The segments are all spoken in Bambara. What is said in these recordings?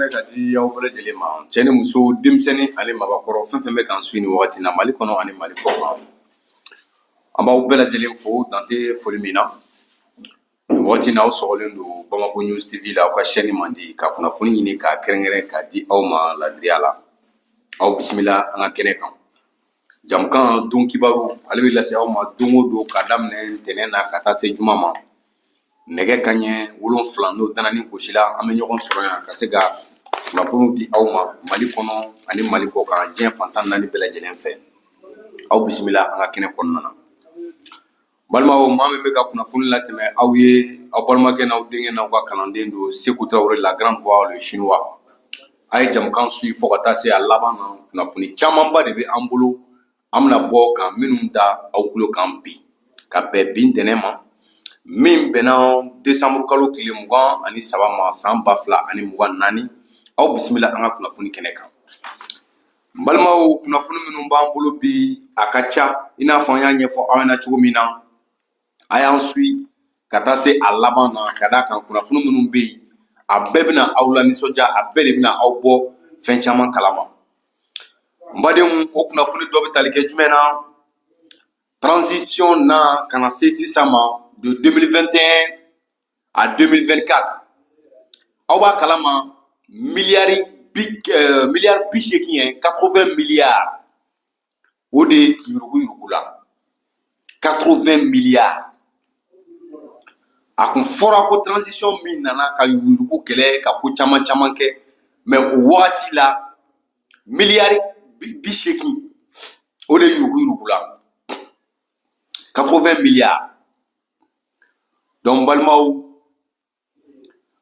ka di aw bɛɛ lajɛlen ma, cɛ ni muso, denmisɛnnin ani mabakɔrɔ, fɛn fɛn bɛ k'an su nin wagati na Mali kɔnɔ ani Mali kɔkan. An b'aw bɛɛ lajɛlen fo dante foli min na. Nin wagati na, aw sɔgɔlen don Bamako News TV la, aw ka chaîne man di ka kunnafoni ɲini k'a kɛrɛnkɛrɛn k'a di aw ma ladiriya la. Aw bisimila an ka kɛnɛ kan. Jamukan Don Kibaru, ale bɛ lase aw ma don o don k'a daminɛ ntɛnɛn na ka taa se juma ma. Nɛgɛ kanɲɛ 7 n'o danani gosila, an bɛ ɲɔgɔn sɔrɔ yan ka se ka kunnafoniw di aw ma Mali kɔnɔ ani Mali kɔkan, diɲɛ fantan naani bɛɛ lajɛlen fɛ. Aw bisimila an ka kɛnɛ kɔnɔna na. Balimaw, maa min bɛ ka kunnafoni latɛmɛ aw ye, aw balimakɛ n'aw denkɛ n'aw ka kalanden don, Seku Tarawele, la grande voix, le chinois. A ye jamukan suit fo ka taa se a laban na. Kunnafoni camanba de bɛ an bolo, an bɛna bɔ ka minnu da aw tulo kan bi, ka bɛn bi ntɛnɛn ma min bɛnna desanburu kalo tile 23 ma, san 2024. Aw bisimila an ka kunnafoni kɛnɛ kan. N balimaw, kunnafoni minnu b'an bolo bi, a ka ca. I n'a fɔ an y'a ɲɛfɔ aw ɲɛna cogo min na, a y'an suit ka taa se a laban na, ka d'a kan kunnafoni minnu bɛ yen, a bɛɛ bɛna aw la nisɔndiya, a bɛɛ de bɛna aw bɔ fɛn caman kalama. N badenw, o kunnafoni dɔ bɛ tali kɛ jumɛn na? Transition na ka na se sisan ma, de 2021 à 2024, aw b'a kalama, miliyari 80 ye, 80 milliards, o de yurugu yurugu la. 80 milliards. A kun fɔra ko transition min nana ka yuruguyurugu kɛlɛ, ka ko caman caman kɛ, mais o wagati la, miliyari 80, o de yuruguyurugu la, 80 milliards. Donc balimaw,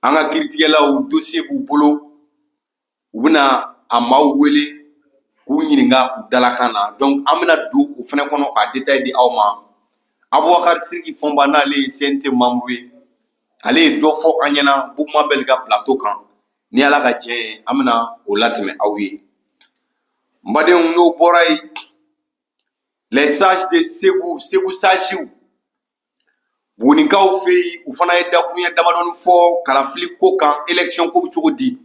an ka kiiritigɛlaw, dossier b'u bolo, u bɛna a maaw wele k'u ɲininka u dalakan na. Donc an bɛna don o fɛnɛ kɔnɔ k'a détail di aw ma. Abubakar Siriki Fɔnba, n'ale ye CNT membre ye, ale ye dɔ fɔ an ɲɛna Boubou Mabel ka plateau kan. Ni Ala ka jɛ ye, an bɛna o latɛmɛ aw ye. N badenw, n'o bɔra yen, les sages de Segu, Segu sages, Bugunikaw fɛ yen, u fana ye dakuruɲɛ damadɔni fɔ kalafili ko kan. Élection ko bɛ cogo di?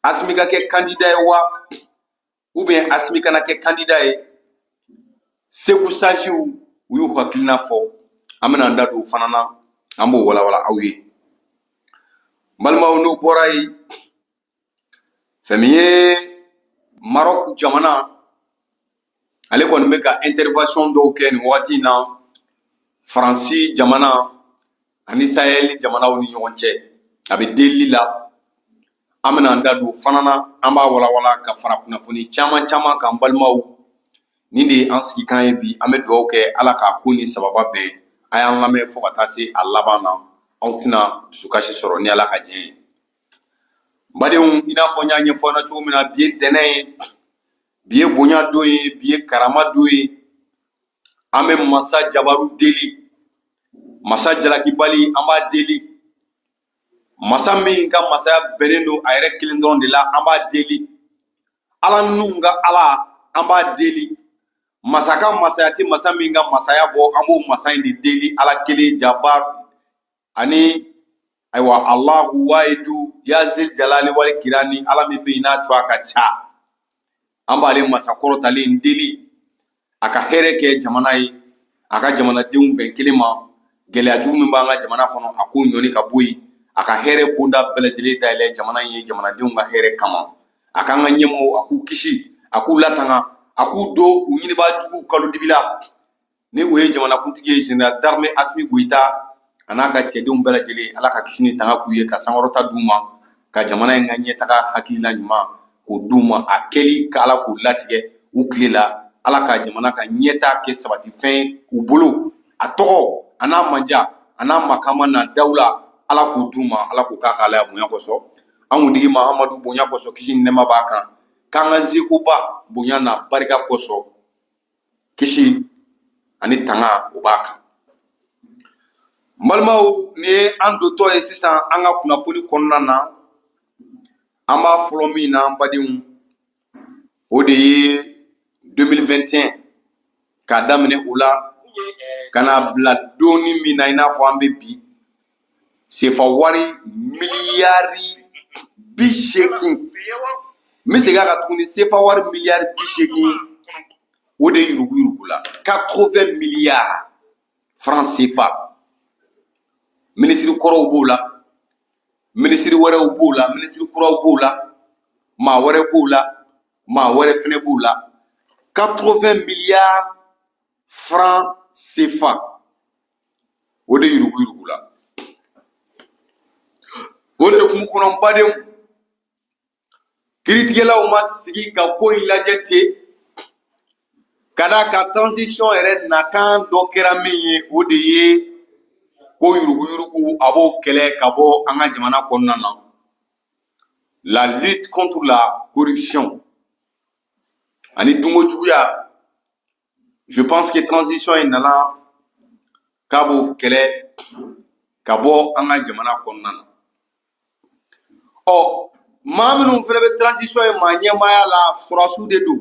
Asimi ka kɛ candidat ye wa, ou bien Asimi kana kɛ candidat ye? Segu sages, u y'u hakilina fɔ. An bɛna an da don o fana na, an b'o walawala aw ye. N balimaw, n'o bɔra yen, fɛn min ye Maroc jamana, ale kɔni bɛ ka intervention dɔw kɛ nin wagati in na Faransi jamana ani Sahel jamanaw ni ɲɔgɔn cɛ. A bɛ delili la. An bɛna an da don o fana na, an b'a walawala ka fara kunnafoni caman caman kan. Balimaw, nin de ye an sigikan ye bi. An bɛ dugawu kɛ, Ala k'a ko ni sababa bɛn. A y'an lamɛn fo ka taa se a laban na, aw tɛna dusukasi sɔrɔ ni Ala ka diɲɛ ye. Badenw, i n'a fɔ n y'a ɲɛfɔ aw ɲɛna cogo min na, bi ye ntɛnɛn ye, bi ye bonya don ye, bi ye karama don ye. An bɛ masa jabaru deli, masa jalakibali, an b'a deli, masa min ka masaya bɛnnen don a yɛrɛ kelen dɔrɔn de la, an b'a deli, Ala ninnu ka Ala, an b'a deli, masa ka masaya tɛ masa min ka masaya bɔ, an b'o masa in de deli, Ala kelen jabar ani ayiwa Alahu wayidu yazil jalali wali kirani, Ala min bɛ yen n'a cogoya ka ca. An b'ale masa kɔrɔtalen deli, a ka hɛrɛ kɛ jamana ye, a ka jamanadenw bɛn kelen ma. Gɛlɛya jugu min b'an ka jamana kɔnɔ, a k'o ɲɔni ka bɔ yen, a ka hɛrɛ bonda bɛɛ lajɛlen dayɛlɛ jamana in ye jamanadenw ka hɛrɛ kama. A k'an ka ɲɛmɔgɔw, a k'u kisi, a k'u latanga, a k'u don u ɲinibaa jugu kalo dibi la, ni o ye jamanakuntigi ye, général d'armée Asimi Goyita, a n'a ka cɛdenw bɛɛ lajɛlen. Ala ka kisi ni tanga k'u ye, ka sankɔrɔta d'u ma, ka jamana in ka ɲɛtaga hakilina ɲuman k'o d'u ma, a kɛli ka Ala k'o latigɛ u tile la. Ala ka jamana ka ɲɛta kɛ sabatifɛn u bolo, a tɔgɔ a n'a manja a n'a makama n'a dawula, Ala k'o d'u ma, Ala k'o k'a ka Ala bonya kosɔn, an kuntigi Mahamadu bonya kosɔn, kisi ni nɛɛma b'a kan, k'an ka zekoba bonya n'a barika kosɔn, kisi ani tanga o b'a kan. N balimaw, nin ye an dontɔ ye sisan an ka kunnafoni kɔnɔna na. An b'a fɔlɔ min na, an badenw, o de ye 2021 k'a daminɛ o la ka n'a bila donni min na, i n'a fɔ an bɛ bi, sefa wari miliyari 80, n bɛ segin a kan tuguni, sefa wari miliyari 80, o de yuruguyurugu la, 80 milliards francs CFA. Minisiri kɔrɔw b'o la, minisiri wɛrɛw b'o la, minisiri kuraw b'o la, maa wɛrɛ b'o la, maa wɛrɛ fɛnɛ b'o la. 80 milliards francs CFA, o de yuruguyurugu la. O de hukumu kɔnɔ, n badenw, kiritigɛlaw ma sigi ka ko in lajɛ ten, ka d'a kan transition yɛrɛ nakan dɔ kɛra min ye, o de ye ko yuruguyurugu, a b'o kɛlɛ ka bɔ an ka jamana kɔnɔna na, la lutte contre la corruption ani dunkojuguya. Je pense que transition in nana k'a b'o kɛlɛ ka bɔ an ka jamana kɔnɔna na. Ɔ, maa minnu fana bɛ transition in maa ɲɛmaaya la, sɔrɔdasiw de don,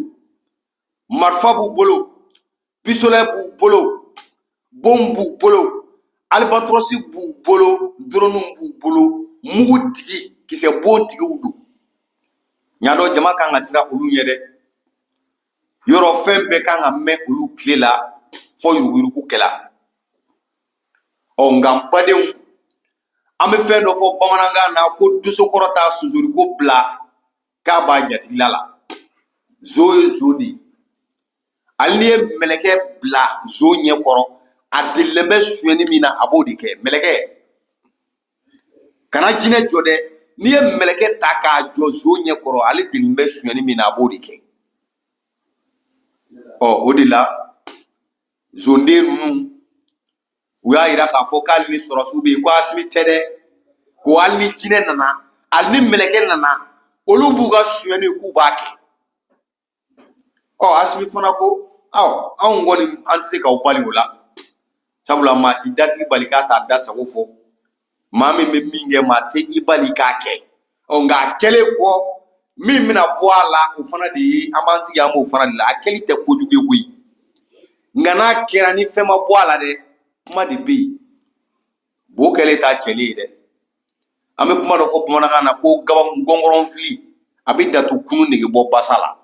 marifa b'u bolo, pistolet b'u bolo, bon b'u bolo, albatros b'u bolo, drone b'u bolo, mugu tigi, kisɛ bon tigiw don. Ɲa dɔn jama kan ka siran olu ɲɛ dɛ. Yɔrɔ fɛn bɛɛ kan ka mɛn olu tile la fɔ yuruguyurugu kɛla. Ɔ, nka n badenw, an bɛ fɛn dɔ fɔ bamanankan na ko dosokɔrɔ t'a sosoriko bila k'a b'a jatigila la. Zo ye zo de ye. Hali n'i ye mɛlɛkɛ bila zo ɲɛ kɔrɔ, a delilen bɛ sonyɛni min na, a b'o de kɛ. Mɛlɛkɛ kana jinɛ jɔ dɛ. N'i ye mɛlɛkɛ ta k'a jɔ zo ɲɛ kɔrɔ, ale delilen bɛ sonyɛni min na, a b'o de kɛ. Ɔ, o de la zonden ninnu, u y'a yira k'a fɔ k'ale ni sɔrɔsiw bɛ yen, ko Asimi tɛ dɛ, ko hali ni jinɛ nana, hali ni mɛlɛkɛ nana, olu b'u ka sonyɛni k'u b'a kɛ. Ɔ, Asimi fana ko awɔ, anw kɔni an tɛ se k'aw bali o la, sabula maa ti datigi bali k'a t'a da sago fɔ. Maa min bɛ min kɛ, maa tɛ i bali k'a kɛ. Ɔ, nka a kɛlen kɔ, min bɛna bɔ a la, o fana de ye an b'an sigi an b'o fana de la. A kɛli tɛ kojugu ye koyi, nka n'a kɛra ni fɛn ma bɔ a la dɛ, kuma de bɛ yen. Bo kɛlen t'a cɛlen ye dɛ. An bɛ kuma dɔ fɔ bamanankan na ko gaba gɔngɔrɔnfili, a bɛ datu kunu nege bɔ basa la.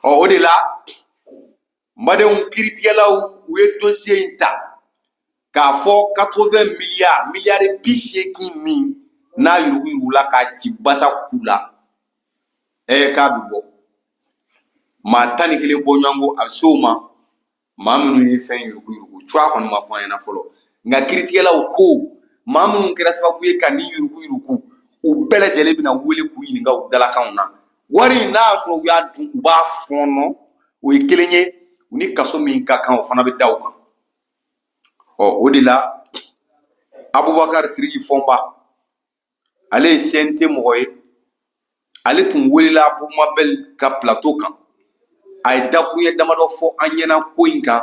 Ɔ, o de la n badenw, kiiritigɛlaw, u ye dossier in ta k'a fɔ 80 milliards, miliyari 80 min n'a yuruguyurugula k'a ci basa ku la, k'a bɛ bɔ maa 11 bɔ ɲɔgɔn kɔ, a bɛ se o ma. Maa minnu ye fɛn yuruguyurugu, cogoya kɔni ma fɔ an ɲɛna fɔlɔ, nka kiiritigɛlaw ko maa minnu kɛra sababu ye ka nin yuruguyurugu, u bɛɛ lajɛlen bɛna wele k'u ɲininka u dalakanw na. Wari in, n'a y'a sɔrɔ u y'a dun, u b'a fɔɔnɔ, o ye kelen ye, u ni kaso min ka kan, o fana bɛ da u kan. Ɔ, o de la Abubakar Siriki Fɔnba, ale ye CNT mɔgɔ ye, ale tun welela Abu Mabel ka plateau kan. A ye dakuruɲɛ damadɔ fɔ an ɲɛna ko in kan.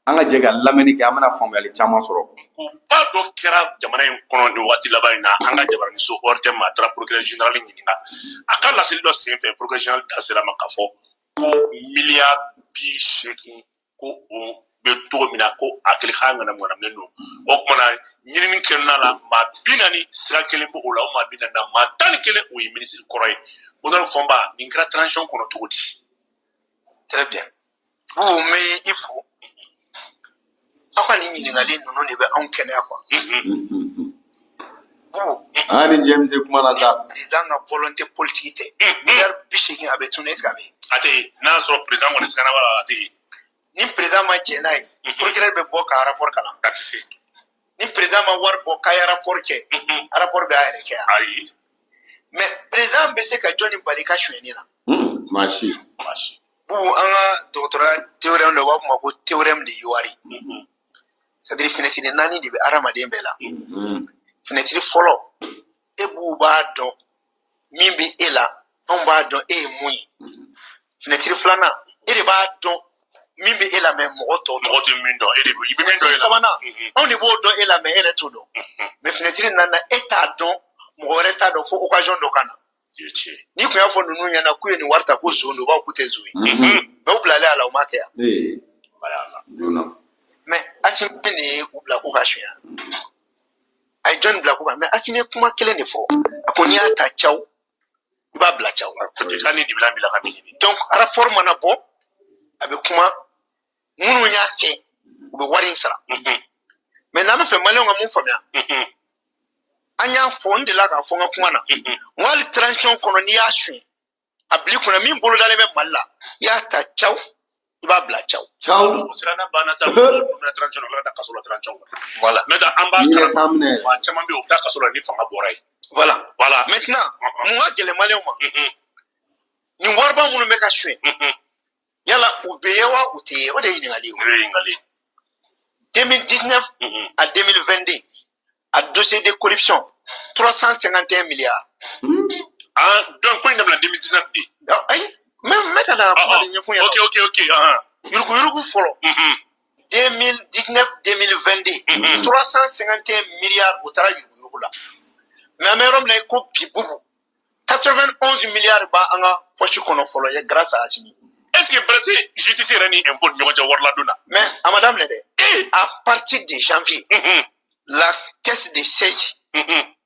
An ka jɛ ka lamɛnni kɛ, an bɛna faamuyali caman sɔrɔ. Koba dɔ kɛra jamana in kɔnɔ nin waati laban in na. An ka jabaraninso ORTM, a taara procureur général ɲininka. A ka laseli dɔ senfɛ, procureur général da sera ma k'a fɔ ko miliyari 80, ko o bɛ cogo min na, ko a kɛlen k'a ŋanamu-ŋanamunen don. O tuma na, ɲinini kɛnɛna la, maa 40 sira kelen bɛ o la. O maa 40 na, maa 11, o ye minisiri kɔrɔ ye. Honorable Fɔnba, nin kɛra transition kɔnɔ cogo di? Très bien. Bubu, n bɛ i fo. Aw ka nin ɲininkali ninnu de bɛ anw kɛnɛya quoi. Bubu. An ni James kuma na sa. Président ka volonté politique tɛ. Miliyari 80, a bɛ tunu, est ce que a bɛ yen? A tɛ yen. N'a y'a sɔrɔ président kɔni sigana b'a la, a tɛ yen. Ni président ma jɛn n'a ye, procureur bɛ bɔ ka rapport kalan? A tɛ se. Ni président ma wari bɔ k'a ye rapport kɛ, rapport bɛ a yɛrɛ kɛ yan? Ayi. Mais président bɛ se ka jɔnni bali ka sonyɛni na? Maa si. Maa si. Bubu, an ka dɔgɔtɔrɔya théorème dɔ, u b'a fɔ o ma ko théorème de Johari. C'est à dire, fenêtre naani de bɛ hadamaden bɛɛ la. Fenêtre fɔlɔ, e b'u b'a dɔn min bɛ e la, anw b'a dɔn e ye mun ye. Fenêtre filanan, e de b'a dɔn min bɛ e la, mais mɔgɔ tɔw Mɔgɔ tɛ min dɔn, e de i bɛ min dɔn e la. Sabanan, anw de b'o dɔn e la, mais e yɛrɛ t'o dɔn. Mais fenêtre naaninan, e t'a dɔn, mɔgɔ wɛrɛ t'a dɔn, fo occasion dɔ ka na. I ye tiɲɛ. N'i kun y'a fɔ ninnu ɲɛna k'u ye nin wari ta ko zon don, u b'a fɔ k'u tɛ zon ye. Mais u bilalen a la, u m'a kɛ yan. Ala. Joona. Mais Asimi de ye u bila k'u ka suɲɛ. A ye jɔnni bila k'u ka? Mais Asimi ye kuma kelen de fɔ. A ko n'i y'a ta caw, i b'a bila caw. K'a ni dibilan bila ka min ɲini. Donc rapport mana bɔ, a bɛ kuma minnu y'a kɛ, u bɛ wari in sara. Mais n'an bɛ fɛ maliyɛnw ka mun faamuya, an y'a fɔ, n delila k'a fɔ n ka kuma na, n ko hali transition kɔnɔ, n'i y'a suɲɛ, a bil'i kunna min bolodalen bɛ Mali la, i y'a ta caw, i b'a bila caw. Caw. O siranna banna sa, mɔgɔw donna transition na, u bɛ ka taa kaso la transition kɔnɔ. Voilà. N'o tɛ an b'a N'i yɛrɛ kalama, t'a minɛ yɛrɛ. maa caman bɛ yen, u bɛ taa kaso la ni fanga bɔra yen. Voilà. Voilà. Maintenant, mun ka gɛlɛn maliyɛnw ma? Nin wariba minnu bɛ ka suɲɛ, yala u bɛ ye wa u tɛ ye? O de ye ɲininkali ye. O ye ɲininkali ye. 2019 à 2022, a dossier de corruption, 351 milliards. Ah, donc ko in daminɛ 2019 de. Ah, ayi, n bɛ ka na kuma de ɲɛfɔ ɲɛna. Ok. Yurugu yurugu fɔlɔ. 2019 2022, 351 milliards o taara yurugu yurugu la. Mais an bɛ yɔrɔ min na i ko bi, Bubu, 91 milliards b'an ka poche kɔnɔ fɔlɔ ye grâce à Assimi. Est ce que bɛrɛ justice yɛrɛ ni impôt ni ɲɔgɔn cɛ wari ladon na? Mais a ma daminɛ dɛ. À partir de janvier, la caisse de saisie,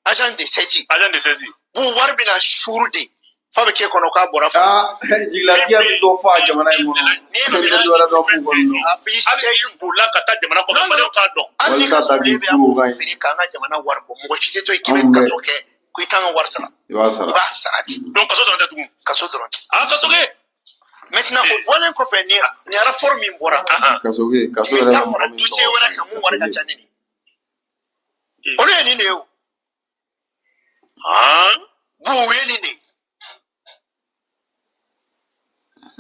agent de saisie, Agent de saisie. bu wari bɛna suuru de fa bɛ k'e kɔnɔ k'a bɔra fa. Aa, jigilatigɛ bɛ dɔ fɔ a jamana in kɔnɔ. Fɛn tɛ dɔ wɛrɛ dɔn k'u kɔnɔ. A b'i Hali saisie. n'i bolila ka taa jamana kɔfɛ, Non, non. maliyɛnw k'a dɔn. Hali n'i ka Wali ka solen bɛ, an ta b'o k'i ka ɲi. feere k'an ka jamana wari bɔ. Mɔgɔ si tɛ to yen k'i bɛ Anw bɛ. kaso kɛ ko i t'an ka wari sara. I b'a I sara. b'a sara de. Donc kaso dɔrɔn tɛ tugun. Kaso dɔrɔn tɛ. Ah, kaso kɛ. Maintenant, o bɔlen kɔfɛ, ni rapport min bɔra, Kaso kɛ, kaso i bɛ yɛrɛ taa bɛ fara mɔgɔ min dossier tɔgɔ wɛrɛ kan mun wari ka ca ni nin ye. Olu ye nin de ye o. Ah, Bu, u ye nin de ye.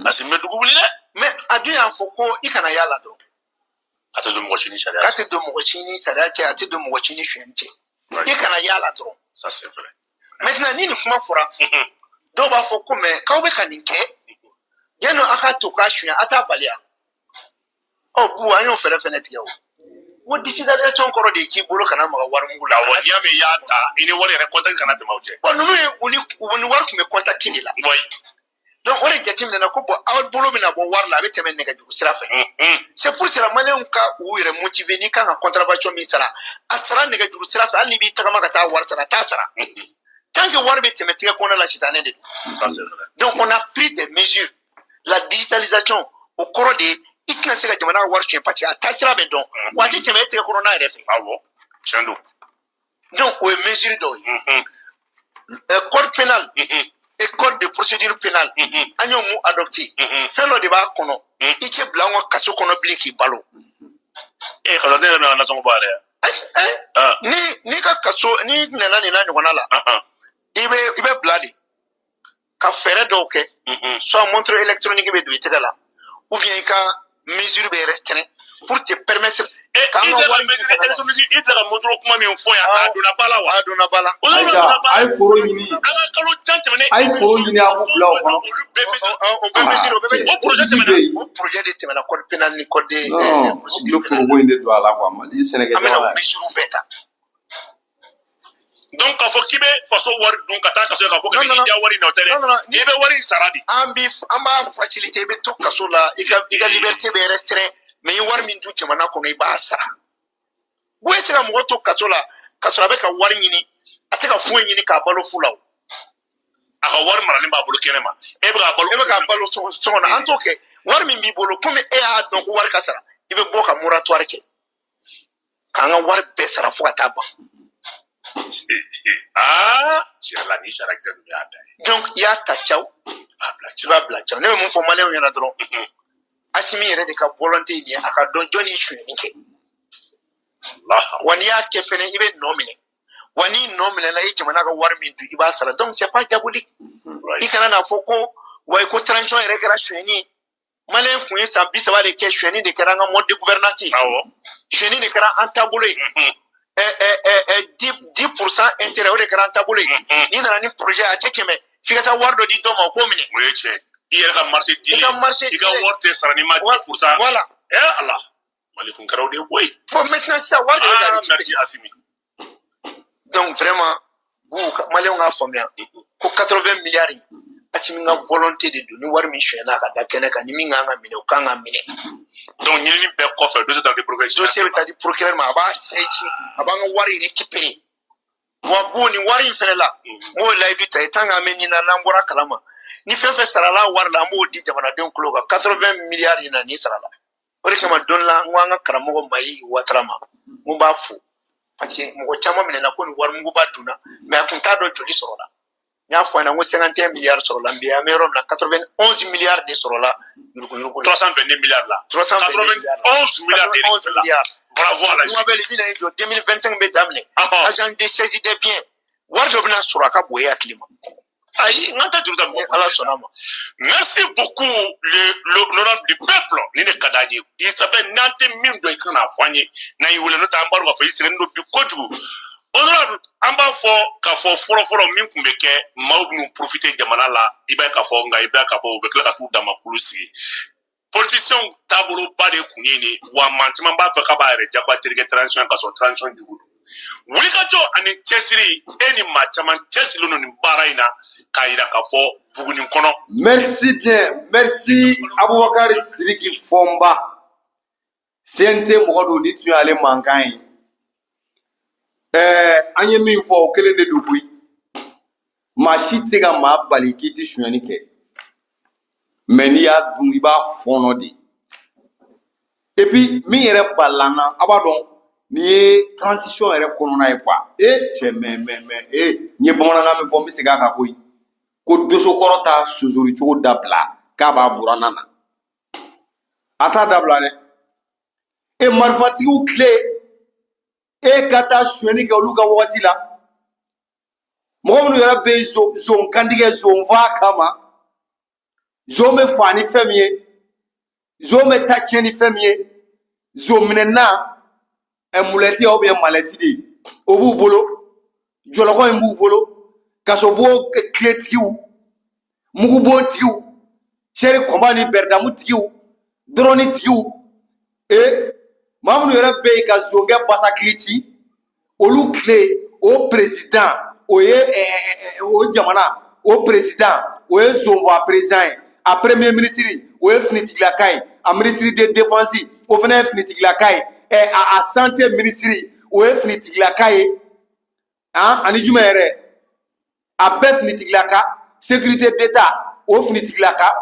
Asimi bɛ dugu wuli dɛ. Mais a dun y'a fɔ ko i kana y'a la dɔrɔn. A tɛ don mɔgɔ si ni sariya K'a cɛ. tɛ don mɔgɔ si ni sariya cɛ, a tɛ don mɔgɔ si ni sonyɛni cɛ. I kana y'a la dɔrɔn. Ça, c'est vrai. Maintenant, ni nin kuma fɔra, dɔw b'a fɔ ko mais k'aw bɛ ka nin kɛ yanni a k'a to k'a suɲɛ, a t'a baliya. Ɔ Bu, an y'o fɛɛrɛ fɛnɛ tigɛ. O n ko digitalisation kɔrɔ de ye k'i bolo kana maga wari mugu la. Awɔ, n'i y'a mɛn i y'a ta, i ni wari yɛrɛ contact kana tɛmɛ o cɛ. Bon, ninnu ye u ni u ni wari tun bɛ contact de la. Donc o de jateminɛna ko bon, aw bolo bɛna bɔ wari la, a bɛ tɛmɛ nɛgɛjuru sira fɛ. C'est pour cela maliyɛnw ka u yɛrɛ motiver. N'i kan ka contravention min sara, a sara nɛgɛjuru sira fɛ. Hali n'i b'i tagama ka taa wari sara, t'a sara. Tant que wari bɛ tɛmɛ tigɛ kɔnɔna la, sitanɛ de don. Ça, c'est vrai. Donc on a pris des mesures. La digitalisation, o kɔrɔ de ye i tɛna se ka jamana ka wari suɲɛ, parce que a taasira bɛ dɔn wa a tɛ tɛmɛ e tigɛ kɔnɔna yɛrɛ fɛ. Awɔ, tiɲɛ don. Donc o ye mesure dɔw ye. Code pénal et code de procédure pénale, an y'o mun adopté? Fɛn dɔ de b'a kɔnɔ, i tɛ bila an ka kaso kɔnɔ bilen k'i balo. Eh, kaso ne yɛrɛ bɛna nasɔngɔ bɔ a yɛrɛ. Ayi, ayi. Ah. Ni n'i ka kaso n'i nana nin n'a ɲɔgɔnna la, i bɛ bila de ka fɛɛrɛ dɔw kɛ, soit montre électronique bɛ don i tɛgɛ la, ou bien i ka mesure bɛ restreint pour te permettre Eh, k'an i ka tɛ ka wari mesure électronique, i tɛ ka montre kuma min fɔ yan, a donna ba la wa? A donna ba la. O donna Ayiwa, ba la. a ye foro ɲini. An ka kalo jan tɛmɛnen. A ye foro ɲini, a k'o bila o kɔnɔ. Olu bɛɛ mesure. O bɛɛ mesure, o bɛɛ bɛ O projet Ji tɛmɛna. bɛ yen. O projet de tɛmɛna code pénal ni code de Non, o procédure tun bɛ pénale. foroko in de don a la quoi. Mali ye An bɛna o sɛnɛkɛjamana ye. mesure bɛɛ ta. Donc k'a fɔ k'i bɛ faso wari dun ka taa kaso ka bɔ ka Non, non, i non. diya wari in na, o tɛ dɛ. Non, non, non. I bɛ wari in sara de. An b'a faciliter, i bɛ to kaso la, i ka liberté bɛ restreint, mais i ye wari min dun jamana kɔnɔ, i b'a sara. Bu e se ka mɔgɔ to kaso la ka sɔrɔ a bɛ ka wari ɲini, a tɛ ka foyi ɲini k'a balo fu la o. A ka wari maralen b'a bolo kɛnɛ ma, e bɛ k'a balo. E bɛ k'a balo so kɔnɔ, an t'o kɛ. Wari min b'i bolo, komi e y'a dɔn ko wari ka sara, i bɛ bɔ ka moratoire kɛ k'an ka wari bɛɛ sara fo ka taa ban. Aa, tiɲɛ la, ni sariya kisɛ ninnu y'a da ye. Donc i y'a ta caw, A bila i b'a bila caw. Ne bɛ mun fɔ maliyɛnw ɲɛna dɔrɔn, Asimi yɛrɛ de ka volonté ye nin ye, a ka dɔn jɔnni ye sonyɛni kɛ. Allah. Wa n'i y'a kɛ fɛnɛ, i bɛ nɔ minɛ. Wa n'i nɔ minɛna, i ye jamana ka wari min dun, i b'a sara. Donc c'est pas diabolique. I kana n'a fɔ ko wa ko transition yɛrɛ kɛra sonyɛni ye. Maliyɛn kun ye san 30 de kɛ, sonyɛni de kɛra an ka mode de gouvernance ye, sonyɛni de kɛra an taabolo ye. 10% intérêt, o de kɛra an taabolo ye. N'i nana ni projet, a tɛ tɛmɛ f'i ka taa wari dɔ di dɔ ma, o k'o minɛ. O ye tiɲɛ. I yɛrɛ ka marché I ka marché i ka wari tɛ sara n'i ma 10%. Voilà. Eh Allah, Mali kun kɛra o de ye koyi. Bon, maintenant sisan wari de bɛ ka Ah, récupérer. merci Asimi. Donc vraiment, bu maliyɛnw k'a faamuya ko 80 milliards, Asimi ka volonté de don. Ni wari min sonyɛna, a ka da kɛnɛ kan. Ni min kan ka minɛ, o kan ka minɛ. Donc ɲinini bɛɛ kɔfɛ, dossier ta di procureur. Dossier bɛ taa di procureur ma, a b'a saisi, a b'an ka wari récupérer. Wa bon, nin wari in fɛnɛ la, n b'o layidu ta ye, tant que an bɛ nin na, n'an bɔra kalama, ni fɛn fɛn sarala wari la, an b'o di jamanadenw tulo kan. 80 miliyari in na, nin sarala. O de kama don la, n ko an ka karamɔgɔ Mayi Watara ma, n ko n b'a fo, parce que mɔgɔ caman minɛna ko nin wari muguba dunna, mais a tun t'a dɔn joli sɔrɔla. N y'a fɔ a ɲɛna ko 51 miliyari sɔrɔla. Bi an bɛ yɔrɔ min na, 91 miliyari de sɔrɔla yuruguyurugu la. 322 milliards la. 322 milliards. 91 milliards de 91 milliards. Bravo à la Kuma bɛ bɛna i jɔ, 2025 bɛ daminɛ, agent de saisie des biens, wari dɔ bɛna sɔrɔ a ka bon e hakili ma. Ayi, n ka taa juru ta mɔgɔ. Ni Ala sɔnna ma. Merci beaucoup, l'honorable du peuple. Ni ne ka d'an ye, i ça fait n'an tɛ min dɔn, i kan k'a fɔ an ye n'an y'i wele, n'o tɛ an b'a dɔn k'a fɔ i sɛgɛnnen don bi kojugu. Honorable, an b'a fɔ k'a fɔ fɔlɔ-fɔlɔ min tun bɛ kɛ, maaw bɛn'u profiter jamana la, i b'a ye k'a fɔ, nka i b'a ye k'a fɔ u bɛ tila ka t'u dama kulu sigi. Politiciens taaboloba de kun ye nin ye wa. Maa caman b'a fɛ k'a b'a yɛrɛ jagoya terikɛ transition, ka sɔrɔ transition jugu don. Wulikajɔ ani cɛsiri, e ni maa caman cɛsirilen don nin baara in na k'a yira k'a fɔ Buguni kɔnɔ. Merci bien, merci Abubakar Sidiki Fɔnba. CNT mɔgɔ don, ni tun y'ale mankan ye. An ye min fɔ, o kelen de don koyi. Maa si tɛ se ka maa bali k'i tɛ sonyɛni kɛ. Mais n'i y'a dun, i b'a fɔɔnɔ de. Et puis min yɛrɛ balila n na, a b'a dɔn nin ye transition yɛrɛ kɔnɔna ye quoi. E cɛ, mais e n ye bamanankan min fɔ, n bɛ segin a kan koyi. Ko dosokɔrɔ ta sosori cogo dabila k'a b'a buranna na. A t'a dabila dɛ. E marifatigiw tile, e ka taa sonyɛni kɛ olu ka wagati la. Mɔgɔ minnu yɛrɛ bɛ yen zon kantigɛ, zon fa kama, zon bɛ fa ni fɛn min ye, zon bɛ taa tiɲɛ ni fɛn min ye, zon minɛna ɛ mulɛti ou bien malɛti de ye, o b'u bolo, jɔlɔkɔ in b'u bolo, kasobon kiletigiw, mugubon tigiw, sɛri kɔnba ni bɛrɛdamu tigiw, dɔrɔni tigiw, e maa minnu yɛrɛ bɛ yen ka zonkɛ basakili ci, olu tile, o président, o ye o jamana o président, o ye zonfa président ye. A premier ministre, o ye finitigilaka ye. A ministre de défense, o fana ye finitigilaka ye. A santé ministre, o ye finitigilaka ye. Han, ani jumɛn yɛrɛ, a bɛɛ finitigilaka. Sécurité d'état, o finitigilaka.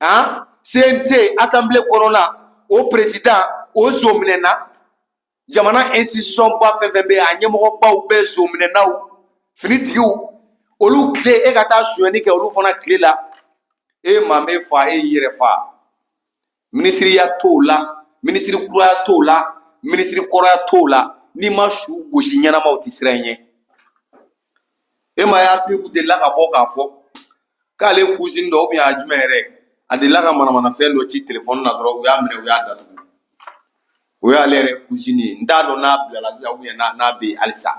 Han, CNT assemblée kɔnɔna, o président, o zon minɛna. Jamana institution ba fɛn fɛn bɛ yen, a ɲɛmɔgɔbaw bɛɛ zon minɛnaw, finitigiw, olu tile, e ka taa sonyɛni kɛ olu fana tile la, e maa m'e fa, e y'i yɛrɛ fa. Minisiriya t'o la, minisiri kuraya t'o la, minisiri kɔrɔya t'o la. N'i ma su gosi ɲɛnama, o tɛ siran i ɲɛ. E ma ye, Asimi delila ka bɔ k'a fɔ k'ale cousine dɔ ou bien a jumɛn yɛrɛ, a delila ka manamanafɛn dɔ ci telefɔni na dɔrɔn, u y'a minɛ, u y'a datugu. O y'ale yɛrɛ cousine ye. N t'a dɔn n'a bilala sisan ou bien n'a bɛ yen halisa.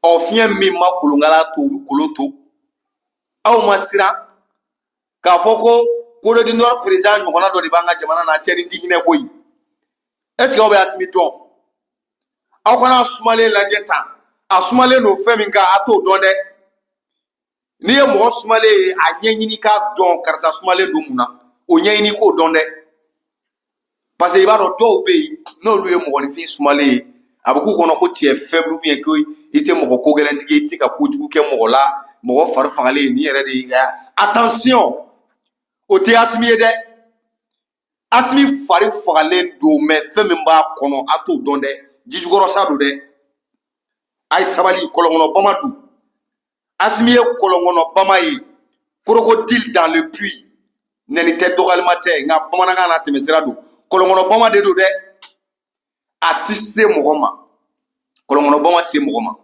Ɔ, fiɲɛ min ma kolonkala to, u bɛ kolo to. Aw ma siran k'a fɔ ko Corée du Nord président ɲɔgɔnna dɔ de b'an ka jamana na, cɛ ni ti hinɛ koyi. Est ce que aw bɛ Asimi dɔn? Aw kana sumalen lajɛ tan, a sumalen don fɛn min kan, a t'o dɔn dɛ. N'i ye mɔgɔ sumalen ye, a ɲɛɲini k'a dɔn karisa sumalen don mun na, o ɲɛɲini k'o dɔn dɛ. Parce que i b'a dɔn, dɔw bɛ yen, n'olu ye mɔgɔninfin sumalen ye, a bɛ k'u kɔnɔ ko tu es faible ou bien ko i tɛ mɔgɔ ko gɛlɛntigi ye, i tɛ se ka kojugu kɛ mɔgɔ la, mɔgɔ fari fagalen nin yɛrɛ de ye. Attention, o tɛ Asimi ye dɛ. Asimi fari fagalen don, mais fɛn min b'a kɔnɔ, a t'o dɔn dɛ. Jijukɔrɔsa don dɛ. A ye sabali, kɔlɔnkɔnɔ bama don. Asimi ye kɔlɔnkɔnɔ bama ye, crocodile dans le puits. Nɛni tɛ, dɔgɔyalima tɛ, nka bamanankan n'a tɛmɛsira don. Kɔlɔnkɔnɔ bama de don dɛ. A ti se mɔgɔ ma, kɔlɔnkɔnɔ bama ti se mɔgɔ ma,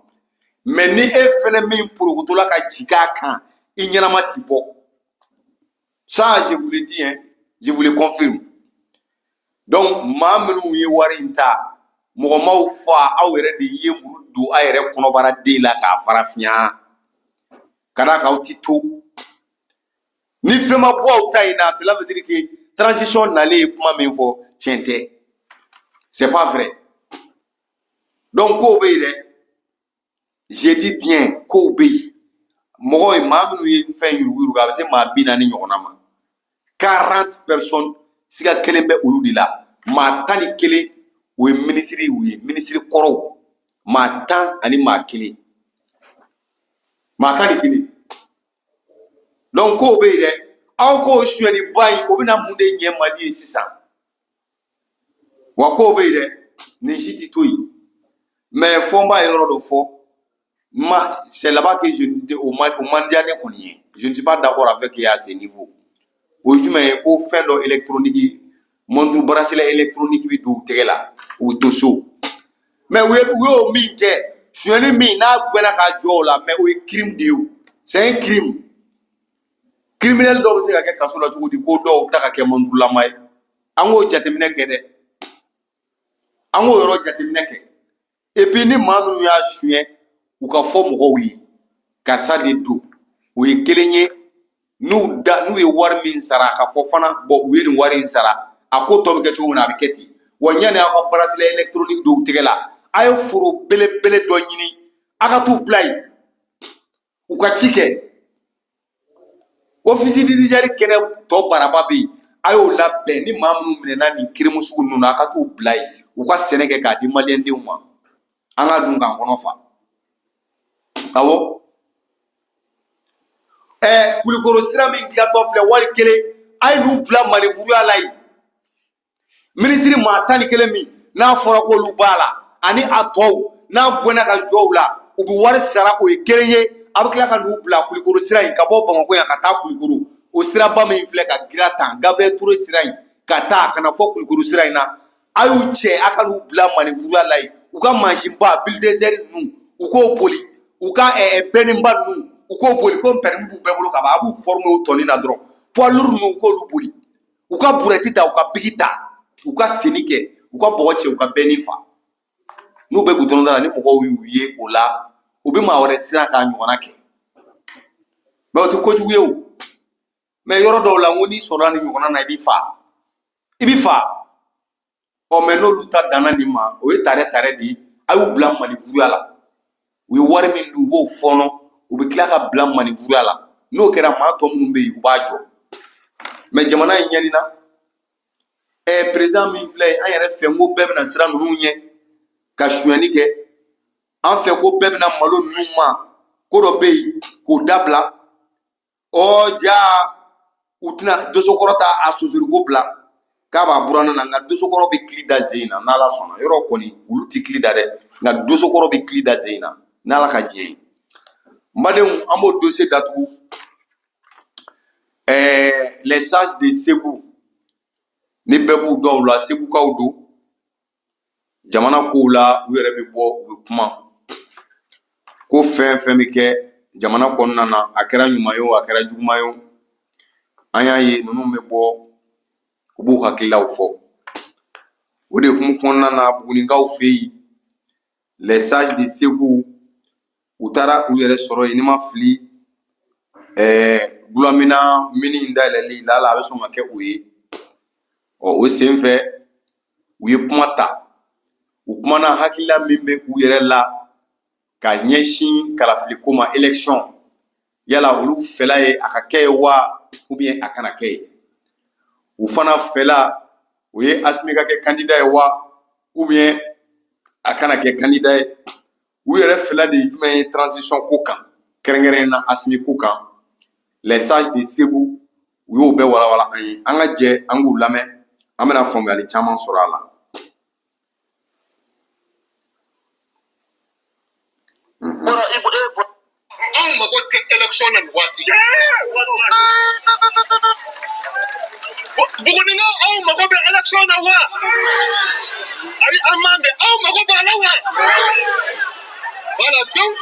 mais ni e fɛnɛ min porokotola ka jigin a kan, i ɲɛnama ti bɔ. Ça, je vous le dis, hein, je vous le confirme. Donc maa minnu ye wari in ta, mɔgɔ m'aw fa, aw yɛrɛ de ye muru don aw yɛrɛ kɔnɔbara den la k'a farafinya. Ka d'a kan aw ti to ni fɛn ma bɔ aw ta in na. Cela veut dire que transition nalen ye kuma min fɔ, tiɲɛ tɛ, c'est pas vrai. Donc kow bɛ yen dɛ, je dis bien, kow bɛ yen. Mɔgɔ ye, maa minnu ye fɛn yuruguyurugu, a bɛ se maa 40 ɲɔgɔnna ma, 40 personnes. Siga kelen bɛ olu de la, maa 11, o ye minisiri, u ye minisiri kɔrɔw, maa 10 ani maa kelen. Maa 11. Donc kow bɛ yen dɛ. Aw k'o sonyɛliba in, o bɛna mun de ɲɛ Mali ye sisan? Wa kow bɛ yen dɛ, nin si tɛ to yen. Mais fɔ n b'a yɔrɔ dɔ fɔ ma, c'est là-bas que je o man o man diya ne kɔni ye. Je ne suis pas d'accord avec à ce niveau. O ye jumɛn ye? Ko fɛn dɔ électronique, montre, bracelet électronique bɛ don u tɛgɛ la, u bɛ to so. Mais u y'o min kɛ, sonyɛli min n'a gɛnna ka jɔ o la, mais o ye crime de ye o. C'est un crime. Criminel dɔw bɛ se ka kɛ kaso la cogo di ko dɔw ta ka kɛ montre ye? An k'o jateminɛ kɛ dɛ, an k'o yɔrɔ jateminɛ kɛ. Et puis ni maa minnu y'a suɲɛ, u ka fɔ mɔgɔw ye karisa de don, o ye kelen ye. N'u da n'u ye wari min sara, a ka fɔ fana, bɔn, u ye nin wari in sara, a ko tɔ bɛ kɛ cogo min na, a bɛ kɛ ten. Wa ɲani aw ka bracelet électronique dɔw tɛgɛ la, a ye foro belebele dɔ ɲini, a ka t'u bila yen, u ka ci kɛ. Office du Niger kɛnɛ tɔ baraba bɛ yen, a y'o labɛn. Ni maa minnu minɛna nin crime sugu ninnu na, a ka t'u bila yen, u ka sɛnɛ kɛ k'a di maliyɛndenw ma, an ka dun k'an kɔnɔ fa. Awɔ, Kulikoro sira min dilantɔ filɛ, wari kelen, a ye n'u bila malifuruya la yen. Minisiri maa 11 min n'a fɔra k'olu b'a la, ani a tɔw n'a gɛnna ka jɔ u la, u bɛ wari sara, o ye kelen ye. A bɛ tila ka n'u bila Kulikoro sira in, ka bɔ Bamakɔ yan ka taa Kulikoro, o siraba min filɛ ka gira tan, Gabriel Touré sira in, ka taa ka na fɔ Kulikoro sira in na, a y'u cɛ, a ka n'u bila malifuruya la yen. U ka mansinba bulldozer ninnu, u k'o boli, u ka bɛninba ninnu, u k'o boli, ko permis b'u bɛɛ bolo ka ban, a b'u former o tɔni na dɔrɔn. Poids lourd ninnu, u k'olu boli, u ka brouette ta, u ka piki ta, u ka senni kɛ, u ka bɔgɔ cɛ, u ka bɛnni fa. N'u bɛ goudron da la, ni mɔgɔw y'u ye o la, u bɛ maa wɛrɛ siran k'a ɲɔgɔnna kɛ. Mais o tɛ kojugu ye o. Mais yɔrɔ dɔw la, n ko n'i sɔrɔla nin ɲɔgɔnna na, i b'i fa, i b'i fa. Ɔ, mais n'olu ta danna nin ma, o ye tare tare de ye. A y'u bila malifuruya la, u ye wari min dun, u b'o fɔɔnɔ, u bɛ tila ka bila malifuruya la. N'o kɛra, maa tɔ minnu bɛ yen, u b'a jɔ. Mais jamana in ɲɛnina président min filɛ, an yɛrɛ fɛ, n ko bɛɛ bɛna siran ninnu ɲɛ ka sonyɛni kɛ. An fɛ ko bɛɛ bɛna malo ninnu ma, ko dɔ bɛ yen k'o dabila. Ɔ ja, u tɛna dosokɔrɔ ta a sosoriko bila k'a b'a buranna na, nka dosokɔrɔ bɛ kili da zen in na n'Ala sɔnna. Yɔrɔ kɔni, olu tɛ kili da dɛ, nka dosokɔrɔ bɛ kili da zen in na n'Ala ka diɲɛ ye. N badenw, an b'o dossier datugu. Les sages de Segu, ni bɛɛ b'u dɔn u la, Segukaw don. Jamana kow la, u yɛrɛ bɛ bɔ, u bɛ kuma ko fɛn fɛn bɛ kɛ jamana kɔnɔna na, a kɛra ɲuman ye o, a kɛra juguman ye o, an y'a ye ninnu bɛ bɔ, u b'u hakililaw fɔ. O de hukumu kɔnɔna na, Bugunikaw fɛ yen, les sages de Segu, u taara u yɛrɛ sɔrɔ yen. N'i ma fili, Gulamina mine in dayɛlɛli la, a bɛ sɔn ka kɛ o ye. Ɔ, o sen fɛ, u ye kuma ta, u kumana hakilila min bɛ u yɛrɛ la ka ɲɛsin kalafiliko ma, élection. Yala olu fɛla ye a ka kɛ ye wa, ou bien a kana kɛ ye? U fana fɛla o ye Asimi ka kɛ candidat ye wa, ou bien a kana kɛ candidat ye? U yɛrɛ fɛla de ye jumɛn ye transition ko kan, kɛrɛnkɛrɛnnen na Asimi ko kan? Les sages de Segu, u y'o bɛɛ walawala an ye. An ka jɛ an k'u lamɛn, an bɛna faamuyali caman sɔrɔ a la. Anw mago tɛ élection na nin waati. Bugunikaw, aw mago bɛ élection na wa? Ayi, an m'an bɛn, aw mago b'a la wa? Voilà, donc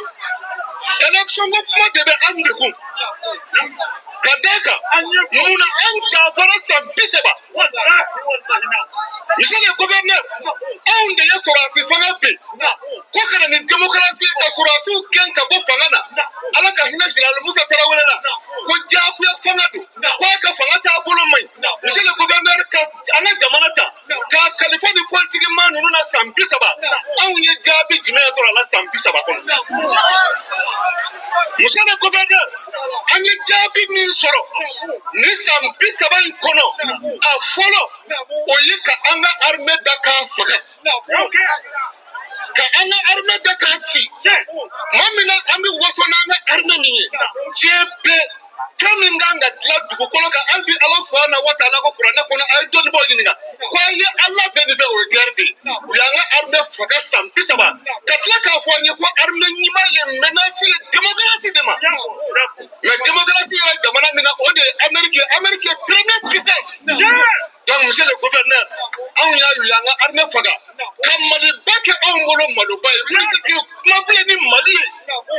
élection ko kuma de bɛ an degun ka d'a kan mun na anw janfara san 30. Monsieur le gouverneur, anw de ye sɔrɔdasi fanga bin ko ka na ni démocratie, ka sɔrɔdasiw gɛn ka bɔ fanga na. Ala ka hinɛ Général Musa Tarawele la, ko diyagoya fanga don, ko a ka fanga taabolo man ɲi. Monsieur le gouverneur, ka an ka jamana ta k'a kalifa ni politiki maa ninnu na san 30, anw ye jaabi jumɛn sɔrɔ a la san 30 kɔnɔ? Monsieur le gouverneur, an ye jaabi min sɔrɔ ni san 30 in kɔnɔ, a fɔlɔ, o ye ka an ka armée da k'a faga. Ka an ka armée bɛɛ k'a ci. Tuma min na an bɛ waso n'an ka armée min ye, diɲɛ bɛɛ fɛn min kan ka dilan dugukolo kan, hali bi Ala subahana wa taala ko kuranɛ kɔnɔ, a ye dɔnnibaaw ɲininka ko a ye Ala bɛɛ nin fɛ, o ye guerre de ye. U y'an ka armée faga san 30, ka tila k'a fɔ an ye ko armée ɲuman ye menace ye démocratie de ma. Mais démocratie yɛrɛ jamana min na, o de ye Amérique ye. Amérique ye première puissance. Donc monsieur le gouverneur, anw y'a ye u y'an ka armée faga ka Maliba kɛ anw bolo maloba ye. I bɛ se k'i kuma bilen ni Mali ye.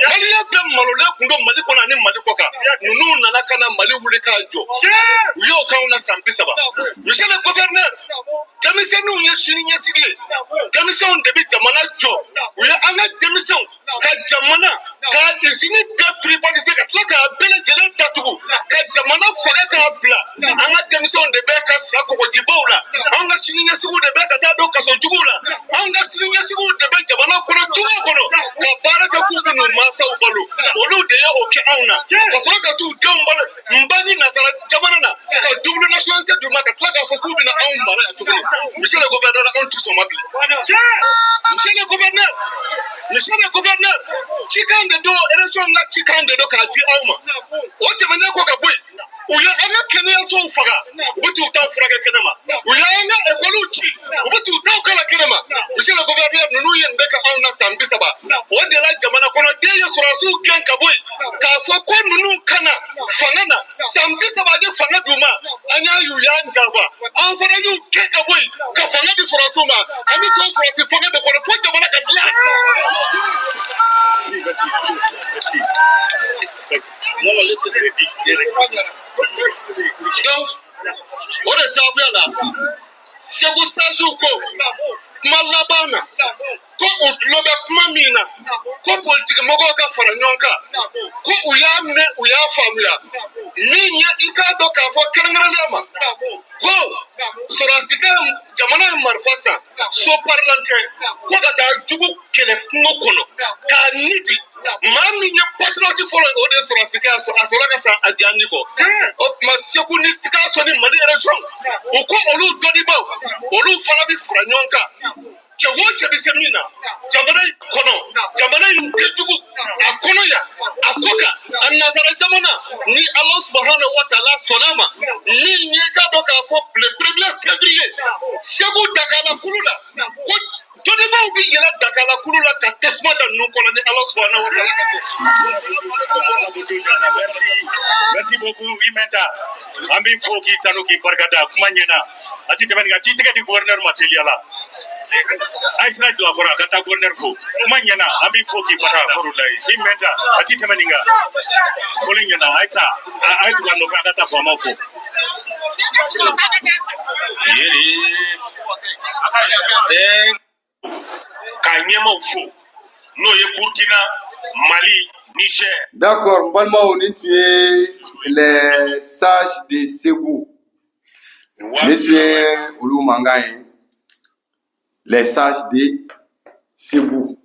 Maliyɛn bɛɛ malolen kun don Mali kɔnɔ ani Mali kɔ kan. Ninnu nana ka na Mali wuli k'a jɔ, u y'o k'anw na san 30. Monsieur le gouverneur, denmisɛnninw ye sini ɲɛsigi ye, denmisɛnw de bɛ jamana jɔ. U ye an ka denmisɛnw ka jamana ka usine bɛɛ privatiser, ka tila k'a bɛɛ lajɛlen datugu, ka jamana faga k'a bila. An ka denmisɛnw de bɛ ka sa kɔgɔjibaw la, an ka sini ɲɛsigiw de bɛ ka taa don kaso juguw la, an ka sini ɲɛsigiw de bɛ jamana kɔnɔ cogo kɔnɔ ka baara kɛ k'u bɛ n'u mansaw balo. Olu de ye o kɛ anw na, ka sɔrɔ ka t'u denw balo n ba ni nasara jamana na, ka double nationalité d'u ma, ka tila k'a fɔ k'u bɛna anw mara yan tuguni. Monsieur le gouverneur, anw tɛ sɔn ma bilen. Monsieur le gouverneur, monsieur le gouverneur, cikan de don, élection ka cikan de don k'a di aw ma. O tɛmɛnen kɔ ka bɔ yen, u ye an ka kɛnɛyasow faga, u bɛ t'u taw furakɛ kɛnɛma. U ye an ka ekɔliw ci, u bɛ t'u taw kala kɛnɛma. Monsieur le gouverneur, ninnu ye nin bɛɛ kɛ anw na san 30. O de la jamana kɔnɔden ye sɔrɔdasiw gɛn ka bɔ yen, k'a fɔ ko ninnu kana fanga na. San 30 de fanga d'u ma, an y'a y'u y'an janfa, an fana y'u gɛn ka bɔ yen ka fanga di sɔrɔdasiw ma. An bɛ to sɔrɔdasi fanga de kɔnɔ fo jamana ka dilan. Merci, merci. Donc o de sababuya la, Segu sagew ko kuma laban na ko u tulo bɛ kuma min na, ko politiki mɔgɔw ka fara ɲɔgɔn kan, ko u y'a mɛn, u y'a faamuya min ye. I k'a dɔn k'a fɔ kɛrɛnkɛrɛnnenya ma ko sɔrɔdasikɛ jamana ye marifa san, so parilan tɛ, ko ka taa jugu kɛlɛ kungo kɔnɔ k'a ni di. Maa min ye patriote fɔlɔ ye, o de ye sɔrɔdasikɛ ye. A sɔrɔla ka sa a diya ni kɔ. O tuma Segu ni Sikaso ni Mali région, u ko olu dɔnnibaaw, olu fana bɛ fara ɲɔgɔn kan. Cɛ o cɛ bɛ se min na jamana in kɔnɔ, jamana in tɛ jugu a kɔnɔ yan, a kɔ kan, a nazara jamana ni Ala subahana wa taala sɔnna a ma, min ye k'a dɔn k'a fɔ le premier février, Segu Dakala kulu la, ko dɔnnibaaw bɛ yɛlɛ Dakala kulu la ka tasuma da ninnu kɔnɔ ni Ala subahana wa taala ka jɛ. Merci, merci beaucoup Imenta. An b'i fo k'i tanu k'i barika da. Kuma ɲɛna, a ti tɛmɛ nin kan. T'i tɛgɛ di gouverneur ma teliya la. A ye sira jɔ a kɔrɔ, a ka taa gouverneur fo. Kuma ɲɛna, an b'i fo k'i barika da. Imenta, a ti tɛmɛ nin kan. Foli ɲɛna, a ye taa, a ye tugu a nɔfɛ, a ka taa faamaw fo. Yeri K'a ɲɛmaw fo, n'o ye Burkina, Mali, Niger. D'accord, n balimaw, nin tun ye les sages de Segu. Nin Nin waati tun ye olu mankan ye, les sages de Segu.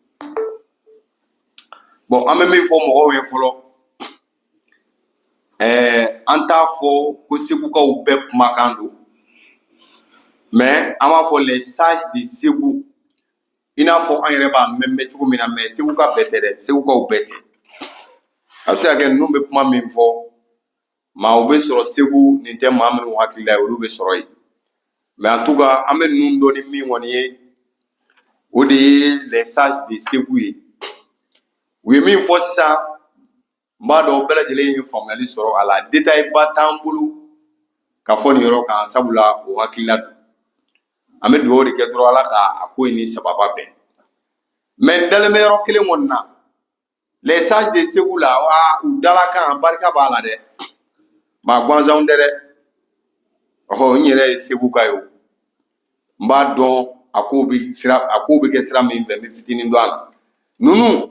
Bon, an bɛ min fɔ mɔgɔw ye fɔlɔ, an t'a fɔ ko Segukaw bɛɛ kumakan don, mais an b'a fɔ les sages de Segu, i n'a fɔ an yɛrɛ b'a mɛn mɛn cogo min na. Mais Seguka bɛɛ tɛ dɛ, Segukaw bɛɛ tɛ. A bɛ se ka kɛ ninnu bɛ kuma min fɔ, maaw bɛ sɔrɔ Segu nin tɛ maa minnu hakili la ye, olu bɛ sɔrɔ yen. Mais en tout cas, an bɛ ninnu dɔn ni min kɔni ye, o de ye les sages de Segu ye. U ye min fɔ sisan, n b'a dɔn bɛɛ lajɛlen ye faamuyali sɔrɔ a la. Détail ba t'an bolo ka fɔ nin yɔrɔ kan, sabula o hakilila don. An bɛ dugawu de kɛ dɔrɔn, Ala ka a ko in ni sababa bɛn. Mais n dalen bɛ yɔrɔ kelen kɔni na, les sages de Segu la wa, u dalakan barika b'a la dɛ. Maa gansanw tɛ dɛ. Ɔhɔ, n yɛrɛ ye Segu ka ye, o n b'a dɔn a kow bɛ sira, a kow bɛ kɛ sira min fɛ, n bɛ fitinin dɔn a la. Ninnu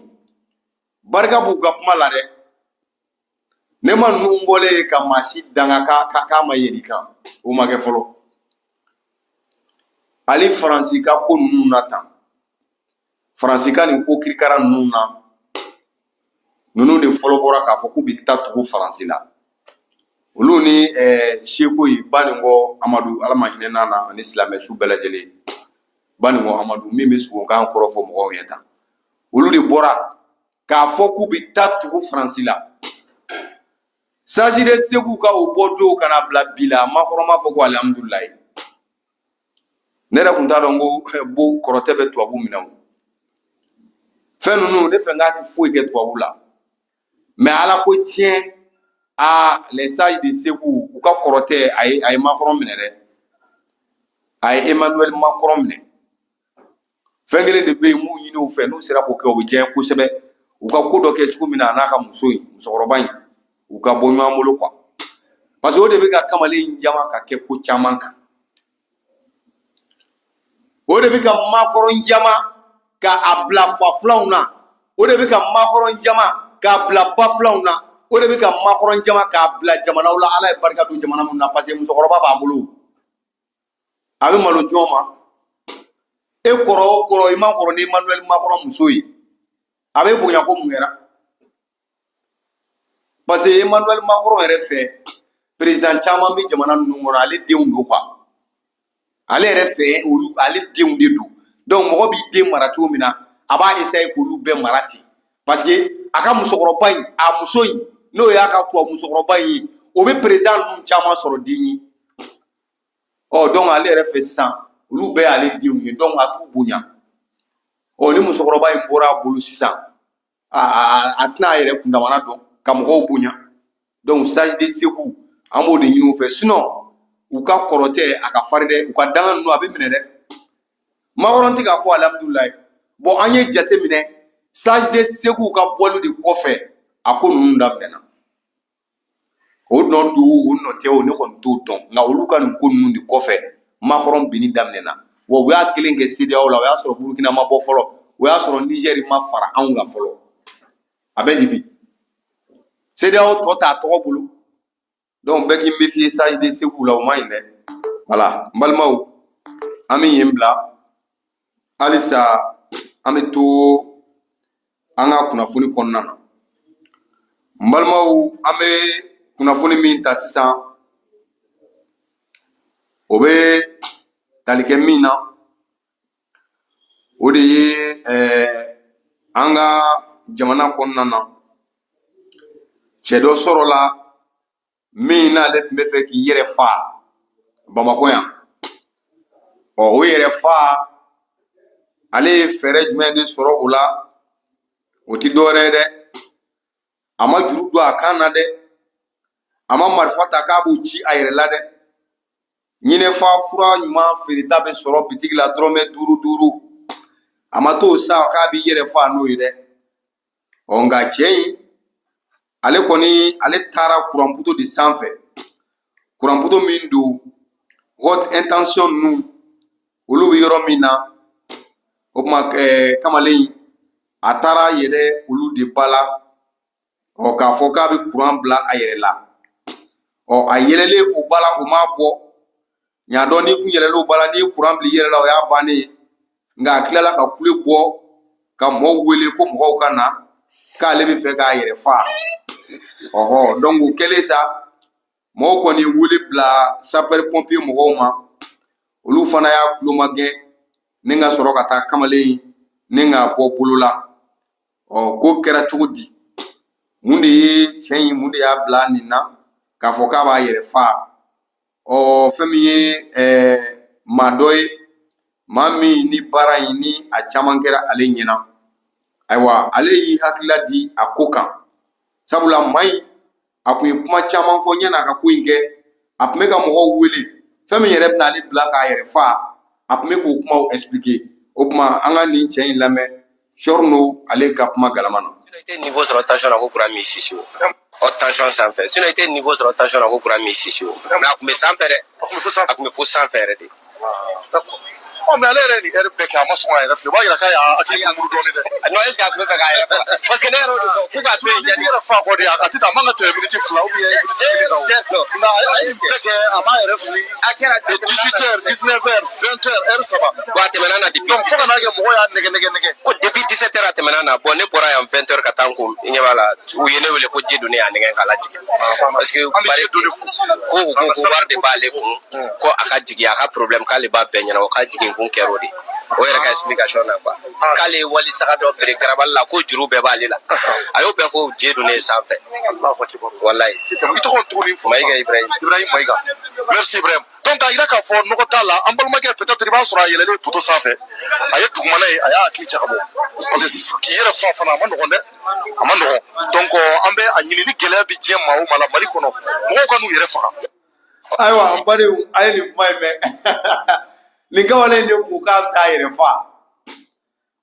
barika b'u ka kuma la dɛ. Ne ma ninnu bɔlen ye ka maa si danga k'a ma yɛlɛ i kan, o ma kɛ fɔlɔ. Hali Faransi ka ko ninnu na tan, Faransi ka nin ko kirikara ninnu na, ninnu de fɔlɔ bɔra k'a fɔ k'u bɛ taa tugu Faransi la. Olu ni seko ye ba nin kɔ Amadu, Ala ma hinɛ n'a na ani silamɛ su bɛɛ lajɛlen. Baninko Amadu min bɛ sogokan kɔrɔ fɔ mɔgɔw ye tan, olu de bɔra k'a fɔ k'u bɛ taa tugu Faransi la. Sages de Segu ka o bɔ don ka na bila bi la, Makɔrɔ m'a fɔ ko alihamudulilayi. Ne yɛrɛ tun t'a dɔn ko bo kɔrɔtɛ bɛ tubabu minɛ o. Fɛn ninnu ne fɛ k'a tɛ foyi kɛ tubabu la. Mais ala ko tiɲɛ, aa, les sages de Segu, u ka kɔrɔtɛ a ye Macron minɛ dɛ. A ye Emmanuel Macron minɛ. Fɛn kelen de bɛ yen m'u ɲini u fɛ, n'u sera k'o kɛ, o bɛ diya n ye kosɛbɛ. U ka ko dɔ kɛ cogo min na, a n'a ka muso in, musokɔrɔba in, u ka bɔ ɲɔgɔn bolo quoi. Parce que o de bɛ ka kamalen in jama ka kɛ ko caman kan. O de bɛ ka Macron jama ka a bila fa filanw na. O de bɛ ka Macron jama k'a bila ba filanw na. O de bɛ ka Macron jama k'a bila jamanaw la, Ala ye barika don jamana minnu na, parce que musokɔrɔba b'a bolo. A bɛ malo jɔn ma. E kɔrɔ o kɔrɔ, i ma kɔrɔ ni Emmanuel Macron muso ye. A bɛ bonya ko mun kɛra? Parce que Emmanuel Macron yɛrɛ fɛ, président caman bɛ jamana ninnu kɔnɔ, ale denw don quoi. Ale yɛrɛ fɛ, olu ale denw de don. Donc mɔgɔ b'i den mara cogo min na, a b'a essayer k'olu bɛɛ mara ten. Parce que a ka musokɔrɔba in, a muso in, n'o y'a ka tubabu musokɔrɔba in ye, o bɛ président ninnu caman sɔrɔ den ye. Ɔ, donc ale yɛrɛ fɛ sisan, olu bɛɛ y'ale denw ye, donc a t'u bonya. Ɔ, ni musokɔrɔba in bɔra a bolo sisan, a tɛna a yɛrɛ kundamana dɔn ka mɔgɔw bonya. Donc Sages de Segu, an b'o de ɲini u fɛ. Sinon u ka kɔrɔtɛ a ka farin dɛ, u ka danga ninnu a bɛ minɛ dɛ. Macron tɛ k'a fɔ alihamudulilayi. Bon, an ye jate minɛ, Sages de Segu ka bɔli de kɔfɛ, a ko ninnu daminɛna. O nɔ don, o nɔ tɛ o, ne kɔni t'o dɔn, nka olu ka nin ko ninnu de kɔfɛ, Macron binni daminɛna. Wa u y'a kelen kɛ CEDEAO la, o y'a sɔrɔ Burukina ma bɔ fɔlɔ, o y'a sɔrɔ Niger ma fara anw kan fɔlɔ. A bɛ nin bi CEDEAO tɔ t'a tɔgɔ bolo. Donc bɛɛ k'i méfier Sages de Segu la, o ma ɲi dɛ. Voilà, n balimaw, an bɛ yen bila halisa, an bɛ to an ka kunnafoni kɔnɔna na. N balimaw, an bɛ kunnafoni min ta sisan, o bɛ tali kɛ min na, o de ye an ka jamana kɔnɔna na, cɛ dɔ sɔrɔla min n'ale tun bɛ fɛ k'i yɛrɛ fa Bamakɔ yan. Ɔ, o yɛrɛ fa, ale ye fɛɛrɛ jumɛn de sɔrɔ o la? O ti dɔwɛrɛ ye dɛ, a ma juru don a kan na dɛ, a ma marifa ta k'a b'o ci a yɛrɛ la dɛ. Ɲinɛfa fura ɲuman feereta bɛ sɔrɔ bitigi la dɔrɔmɛ duuru duuru, a ma t'o sa k'a b'i yɛrɛ fa n'o ye dɛ. Ɔ, nka cɛ in, ale kɔni, ale taara kuranputo de sanfɛ, kuranputo min don haute intention ninnu, olu bɛ yɔrɔ min na. O tuma kamalen in, a taara yɛlɛ olu de ba la, ɔ, k'a fɔ k'a bɛ kuran bila a yɛrɛ la. Ɔ, a yɛlɛlen o ba la, o m'a bɔ ɲa dɔn. N'i kun yɛlɛla o ba la, n'i ye kuran bila i yɛrɛ la, o y'a bannen ye. Nka a tilala ka kule bɔ ka mɔgɔw wele ko mɔgɔw ka na, k'ale bɛ fɛ k'a yɛrɛ fa. Ɔhɔ, donc o kɛlen sa, mɔgɔw kɔni ye wele bila sapeur pompier mɔgɔw ma. Olu fana y'a kulomagɛn ni ka sɔrɔ ka taa kamalen ni k'a bɔ bolo la. Ɔ, ko kɛra cogo di? Mun de ye cɛ in, mun de y'a bila nin na k'a fɔ k'a b'a yɛrɛ fa? Ɔ, fɛn min ye maa dɔ ye, maa min ni baara in ni a caman kɛra ale ɲɛna, ayiwa, ale y'i hakilila di a ko kan, sabula maa in, a kun ye kuma caman fɔ ɲɛna a ka ko in kɛ. A tun bɛ ka mɔgɔw wele, fɛn min yɛrɛ bɛna ale bila k'a yɛrɛ fa, a tun bɛ k'o kumaw expliquer. O tuma an ka nin cɛ in lamɛn, Sɔrɔno, ale ka kuma galama na. I tɛ niveau sɔrɔ tension na ko kuran m'i sisi o. Ɔ, tension sanfɛ. Sinon i tɛ niveau sɔrɔ tension na ko kuran m'i sisi o. Mais a tun bɛ sanfɛ dɛ. A tun bɛ fo sanfɛ yɛrɛ de. Ɔ, mais ale yɛrɛ ye nin heure bɛɛ kɛ, a ma sɔn k'a yɛrɛ fili, o b'a yira k'a y'a hakili murumuru dɔɔnin dɛ. Non, est ce que a tun bɛ fɛ k'a yɛrɛ faga? Parce que ne yɛrɛ y'o de fɔ k'u k'a to yen. N'i yɛrɛ fa kɔ de, a tɛ a man ka tɛmɛ miniti 2 ou bien miniti kelen kan o. Nka a ye nin bɛɛ kɛ, a m'a yɛrɛ fili. A kɛra de 18 heures, 19 heures, 20 heures, heure 3. Bon, a tɛmɛna na depuis. Donc fo ka n'a kɛ mɔgɔ y'a nɛgɛ nɛgɛ nɛgɛ. Ko depuis 17 heures a tɛmɛna na. Bon, ne bɔra yan 20 heures ka taa n ko i ɲɛ b'a la, u ye ne wele ko ji don, ne y'a nɛgɛ k'a lajigin. Parce que An bɛ ji don de fo. Ko u ko ko wari de b'ale kun, ko a ka jigin, a ka problème k'ale b'a bɛɛ ɲɛnabɔ, k'a jigin kun kɛra o de. O yɛrɛ ka explication na quoi, k'ale ye wali saga dɔ feere garabali la, ko juru bɛɛ b'ale la. A y'o bɛɛ fɔ je donnen sanfɛ. Walayi. I tɔgɔ tuguni? Mayiga Ibrahim. Ibrahim Mayiga, merci Ibrahim. Donc k'a yira k'a fɔ nɔgɔ t'a la, an balimakɛ, peut-être i b'a sɔrɔ a yɛlɛlen poto sanfɛ, a ye dugumana ye, a y'a hakili jagabɔ, parce que k'i yɛrɛ fa fana, a ma nɔgɔn dɛ, a ma nɔgɔn. Donc an bɛ a ɲini, ni gɛlɛya bɛ diɲɛ maa o maa la Mali kɔnɔ, mɔgɔw ka n'u yɛrɛ faga. Ayiwa, n badenw, a ye nin kuma in mɛn. Nin kamalen de ko k'a bɛ taa yɛrɛ fa.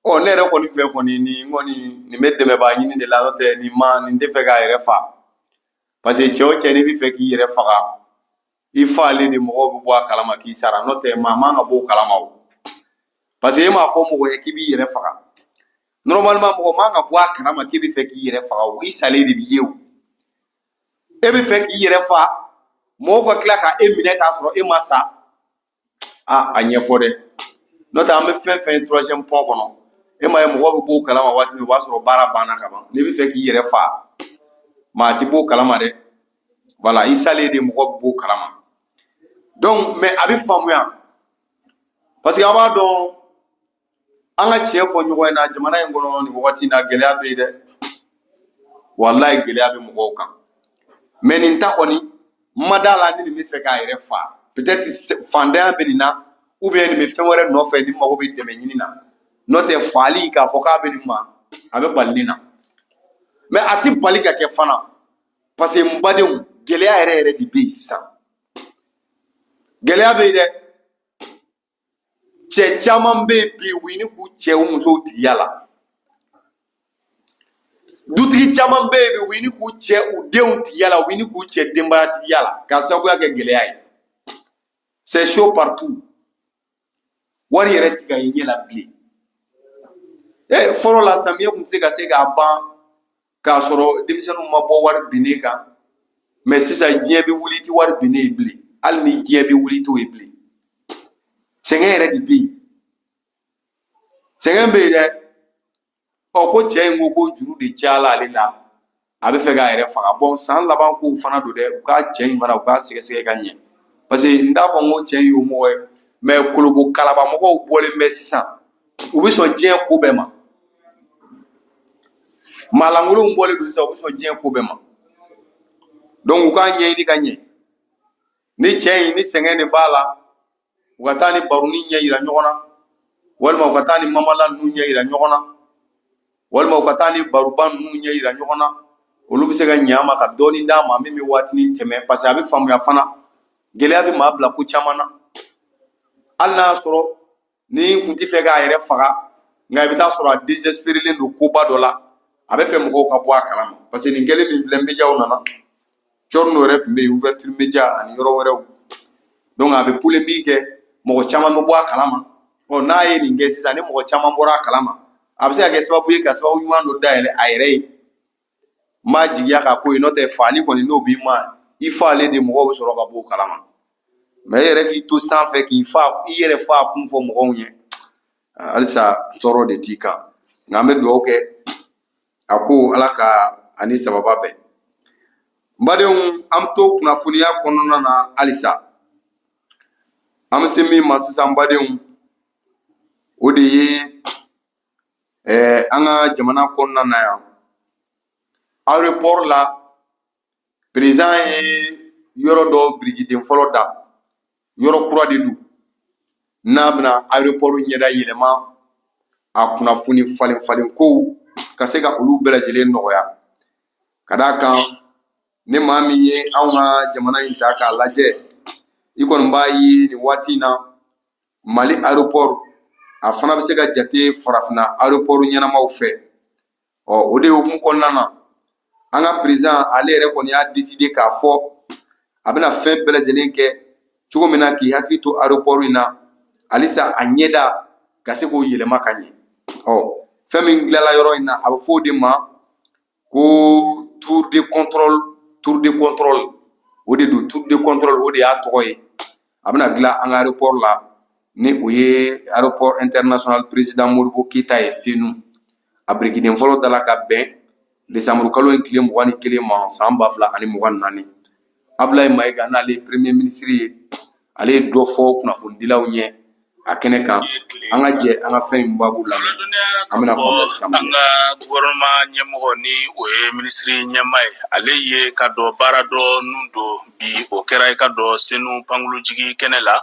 Ɔ, ne yɛrɛ kɔni fɛ kɔni, nin kɔni nin bɛ dɛmɛbaa ɲini de la, n'o tɛ nin ma nin tɛ fɛ k'a yɛrɛ fa, parce que cɛ o cɛ n'i bɛ fɛ k'i yɛrɛ faga, i falen de mɔgɔw bɛ bɔ a kalama k'i sara. N'o tɛ maa man ka bɔ o kalama o, parce que e m'a fɔ mɔgɔ ye k'i b'i yɛrɛ faga. Normalement, mɔgɔ man ka bɔ a kalama k'i bɛ fɛ k'i yɛrɛ faga o, i salen de b'i ye o. E bɛ fɛ k'i yɛrɛ fa, mɔgɔw ka tila ka e minɛ k'a sɔrɔ e ma sa. A ɲɛfɔ dɛ, n'o tɛ an bɛ fɛn fɛn ye troisième pont kɔnɔ, e m'a ye mɔgɔw bɛ bɔ o kalama waati min, o b'a sɔrɔ baara banna ka ban. N'i bɛ fɛ k'i yɛrɛ fa, maa ti b'o kalama dɛ. Voilà, i salen de mɔgɔ bɛ b'o kalama. Donc, mais a bɛ faamuya, parce que a b'a dɔn, an ka tiɲɛ fɔ ɲɔgɔn ɲɛna, jamana in kɔnɔ nin wagati in na, gɛlɛya bɛ yen dɛ. Walayi, gɛlɛya bɛ mɔgɔw kan. Mais nin ta kɔni, n ma d'a la ni nin bɛ fɛ k'a yɛrɛ fa. Peut-être fantanya bɛ nin na, ou bien nin bɛ fɛn wɛrɛ nɔfɛ, nin mago bɛ dɛmɛ ɲini na. N'o tɛ, faali k'a fɔ k'a bɛ nin ma, a bɛ bali nin na. Mais a tɛ bali ka kɛ fana, parce que n badenw, gɛlɛya yɛrɛ yɛrɛ de bɛ yen sisan. Gɛlɛya bɛ yen dɛ. Cɛ caman bɛ yen bi, u ɲini k'u cɛ u musow tigiya la. Dutigi caman bɛ yen bi, u ɲini k'u cɛ u denw tigiya la, u ɲini k'u cɛ denbaya tigiya la, k'a sababuya kɛ gɛlɛya ye. C'est chaud partout. Wari yɛrɛ ti ka ye ɲɛ la bilen. E, fɔlɔ la, samiyɛ tun tɛ se ka se k'a ban k'a sɔrɔ denmisɛnninw ma bɔ wari binnen kan. Mais sisan, diɲɛ bɛ wuli, i tɛ wari binnen ye bilen. Hali ni diɲɛ bɛ wuli, i t'o ye bilen. Sɛgɛn yɛrɛ de bɛ yen, sɛgɛn bɛ yen dɛ. Ɔ, ko cɛ in ko ko juru de cayala ale la, a bɛ fɛ k'a yɛrɛ faga. Bɔn, san laban kow fana don dɛ. U ka cɛ in fana, u k'a sɛgɛsɛgɛ ka ɲɛ, parce que n t'a fɔ n ko cɛ in y'o mɔgɔ ye, mais kolobo kalaba mɔgɔw bɔlen bɛ sisan, u bɛ sɔn diɲɛ ko bɛɛ ma. Maalankolonw bɔlen don sisan, u bɛ sɔn diɲɛ ko bɛɛ ma. Donc u k'a ɲɛɲini ka ɲɛ. Ni cɛ in ni sɛgɛn de b'a la, u ka taa ni baroni ɲɛ yira ɲɔgɔn na, walima u ka taa ni mamala ninnu ɲɛ yira ɲɔgɔn na, walima u ka taa ni baroba ninnu ɲɛ yira ɲɔgɔn na. Olu bɛ se ka ɲɛ a ma ka dɔɔnin d'a ma min bɛ waatinin tɛmɛ, parce que a bɛ faamuya fana, gɛlɛya bɛ maa bila ko caman na. Hali n'a y'a sɔrɔ ni kun tɛ fɛ k'a yɛrɛ faga, nka i bɛ taa sɔrɔ a désespérélen don koba dɔ la, a bɛ fɛ mɔgɔw ka bɔ a kalama, parce que nin kɛlen min filɛ, médiaw nana, Cɔrino yɛrɛ tun bɛ yen, ouverture média ani yɔrɔ wɛrɛw. Donc a bɛ polémique kɛ, mɔgɔ caman bɛ bɔ a kalama. Ɔ, n'a ye nin kɛ sisan, ni mɔgɔ caman bɔra a kalama, a bɛ se ka kɛ sababu ye ka sababu ɲuman dɔ dayɛlɛ a yɛrɛ ye. N b'a jigiya k'a ko ye. N'o tɛ, faali kɔni, n'o b'i ma, i falen de mɔgɔw bɛ sɔrɔ ka bɔ o kalama. Mais e yɛrɛ k'i to sanfɛ k'i fa, i yɛrɛ fa kun fɔ mɔgɔw ɲɛ, halisa tɔɔrɔ de t'i kan. Nka an bɛ dugawu kɛ a ko Ala ka ani sababa bɛn. N badenw, an bɛ to kunnafoniya kɔnɔna na halisa. An bɛ se min ma sisan, n badenw, o de ye an ka jamana kɔnɔna na yan, aéroport la, président ye yɔrɔ dɔ birikiden fɔlɔ da. Yɔrɔ kura de don n'a bɛna aéroport ɲɛda yɛlɛma, a kunnafoni falen falen kow ka se ka olu bɛɛ lajɛlen nɔgɔya. Ka d'a kan, ni maa min ye anw ka jamana in ta k'a lajɛ, i kɔni b'a ye nin waati in na, Mali aéroport, a fana bɛ se ka jate farafinna aéroport ɲɛnamaw fɛ. Ɔ, o de hukumu kɔnɔna na, an ka président ale yɛrɛ kɔni y'a décidé k'a fɔ a bɛna fɛn bɛɛ lajɛlen kɛ cogo min na k'i hakili to aéroport in na halisa, a ɲɛda ka se k'o yɛlɛma ka ɲɛ. Ɔ, fɛn min dilanla yɔrɔ in na, a bɛ fɔ o de ma ko tour de contrôle. Tour de contrôle, o de don. Tour de contrôle, o de y'a tɔgɔ ye. A bɛna dilan an ka aéroport la, ni o ye aéroport international président Modibo Keyita ye Senu. A birikiden fɔlɔ dala ka bɛn desanburu kalo in tile 21 ma, san 2024. Abulayi Mayiga, n'ale ye premier ministre ye, ale ye dɔ fɔ kunnafonidilaw ɲɛ. A kɛnɛ kan, an ka jɛ an ka fɛn in baabu lamɛn, an bɛna faamuyali caman. An ka gouvernement ɲɛmɔgɔ, ni o ye minisiri ɲɛmaa ye, ale ye ka dɔ baara dɔ nun don bi. O kɛra i ka dɔ Senu pankurunjigi kɛnɛ la.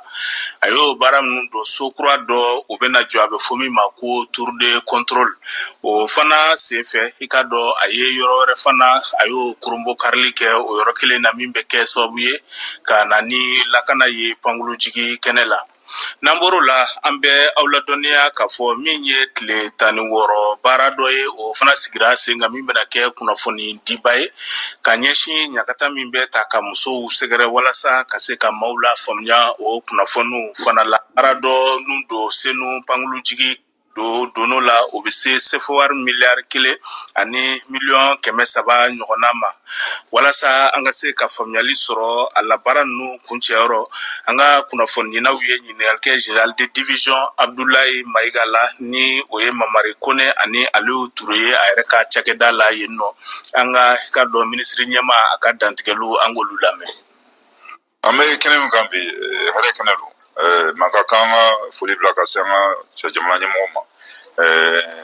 A y'o baara minnu don, so kura dɔ o bɛna jɔ, a bɛ fɔ min ma ko tour de contrôle. O fana senfɛ, i ka dɔn a ye yɔrɔ wɛrɛ fana, a y'o kurunbon karili kɛ o yɔrɔ kelen na, min bɛ kɛ sababu ye ka na ni lakana ye pankurunjigi kɛnɛ la. N'an bɔr'o la, an bɛ aw ladɔnniya k'a fɔ min ye tile 16 baara dɔ ye, o fana sigira sen kan, min bɛna kɛ kunnafoni diba ye ka ɲɛsin ɲagata min bɛ ta ka musow sɛgɛrɛ, walasa ka se ka maaw la faamuya o kunnafoniw fana la. Baara dɔ nun don Senu pankurunjigi don dono la, o bɛ se sefa wari miliyari 1 ani miliyɔn 300 ɲɔgɔnna ma. Walasa an ka se ka faamuyali sɔrɔ a la, baara ninnu kuncɛyɔrɔ, an ka kunnafoninaw ye ɲininkali kɛ général de division Abdoulaye Mayiga la, ni o ye Mamari Kone ani Aliyu Ture ye a yɛrɛ ka cakɛda la yen nɔ. An ka dɔn minisiri ɲɛmaa a ka dantigɛliw, an k'olu lamɛn. An bɛ kɛnɛ min kan bi, hɛrɛ kɛnɛ don. Maa ka kan ka foli bila ka se an ka jamana ɲɛmɔgɔ ma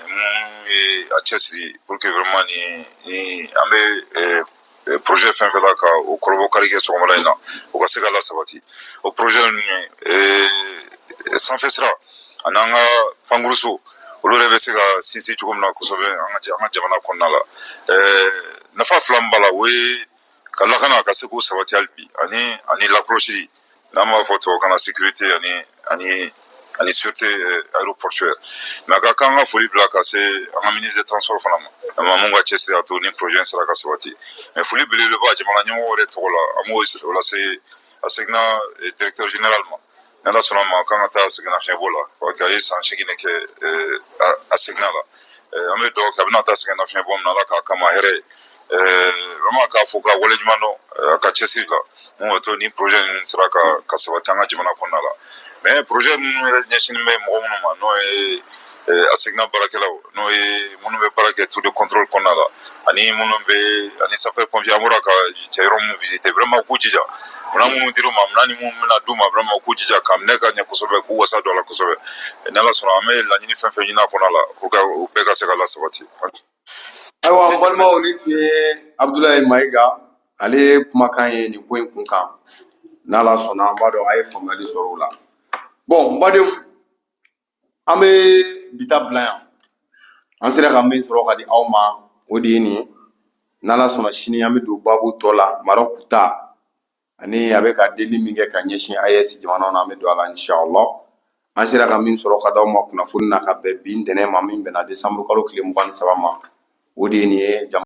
mun ye a cɛsiri pour que vraiment ni an bɛ projet fɛn fɛn la ka o kɔrɔbɔ kari kɛ sɔgɔmada in na, o ka se ka lasabati. O projet ninnu ye sanfɛ sira ani an ka pankuruso, olu yɛrɛ bɛ se ka sinsin cogo min na kosɛbɛ an ka jamana kɔnɔna la. Nafa fila min b'a la, o ye ka lakana ka se k'o sabati hali bi, ani lakɔlɔsili, n'an b'a fɔ tubabukan na sécurité ani sûreté aéroportuaire. Mais a ka kan ka foli bila ka se an ka ministre des Transports fana ma, a ma mun ka cɛsiri a to ni projet in sera ka sabati. Mais foli belebeleba, jamana ɲɛmɔgɔ yɛrɛ tɔgɔ la, an b'o lase ASECNA directeur général ma. Ni Ala sɔnna ma, kan ka taa sɛgɛnnafiɲɛbɔ la, parce que a ye san 8 de kɛ ASECNA la. An bɛ dugawu kɛ, a bɛna taa sɛgɛnnafiɲɛbɔ min na, Ala k'a kama hɛrɛ ye. Vraiment, k'a fɔ ka waleɲuman dɔn a ka cɛsiri la mun bɛ to ni projet ninnu sera ka sabati an ka jamana kɔnɔna la. Mais projet minnu yɛrɛ ɲɛsinnen bɛ mɔgɔ minnu ma, n'o ye ASECNA baarakɛlaw, n'o ye minnu bɛ baara kɛ tour de contrôle kɔnɔna la, ani minnu bɛ ani sapeur pompier, an bɔra ka cɛ yɔrɔ minnu visiter, vraiment k'u jija, minɛn minnu dir'u ma, minɛn ni minnu bɛna d'u ma, vraiment k'u jija k'a minɛ ka ɲɛ kosɛbɛ, k'u wasa don a la kosɛbɛ. Ni Ala sɔnna, an bɛ laɲini fɛn fɛn ɲini a kɔnɔna la pour que u bɛɛ ka se ka lasabati. Ayiwa, n balimaw, ni tun ye Abdoulaye Mayiga ale kumakan ye nin ko in kun kan. N'Ala sɔnna, an b'a dɔn a ye faamuyali sɔrɔ o la. Bon, n badenw, an bɛ bi ta bila yan. An sera ka min sɔrɔ ka di aw ma, o de ye nin ye. N'Ala sɔnna, sini an bɛ don baabu tɔ la, Marɔku ta ani a bɛ ka deli min kɛ ka ɲɛsin AES jamanaw na, an bɛ don a la inshallah. An sera ka min sɔrɔ ka d'aw ma kunnafoni na ka bɛn bi ntɛnɛn ma, min bɛnna décembre kalo tile 23 ma, o de ye nin ye.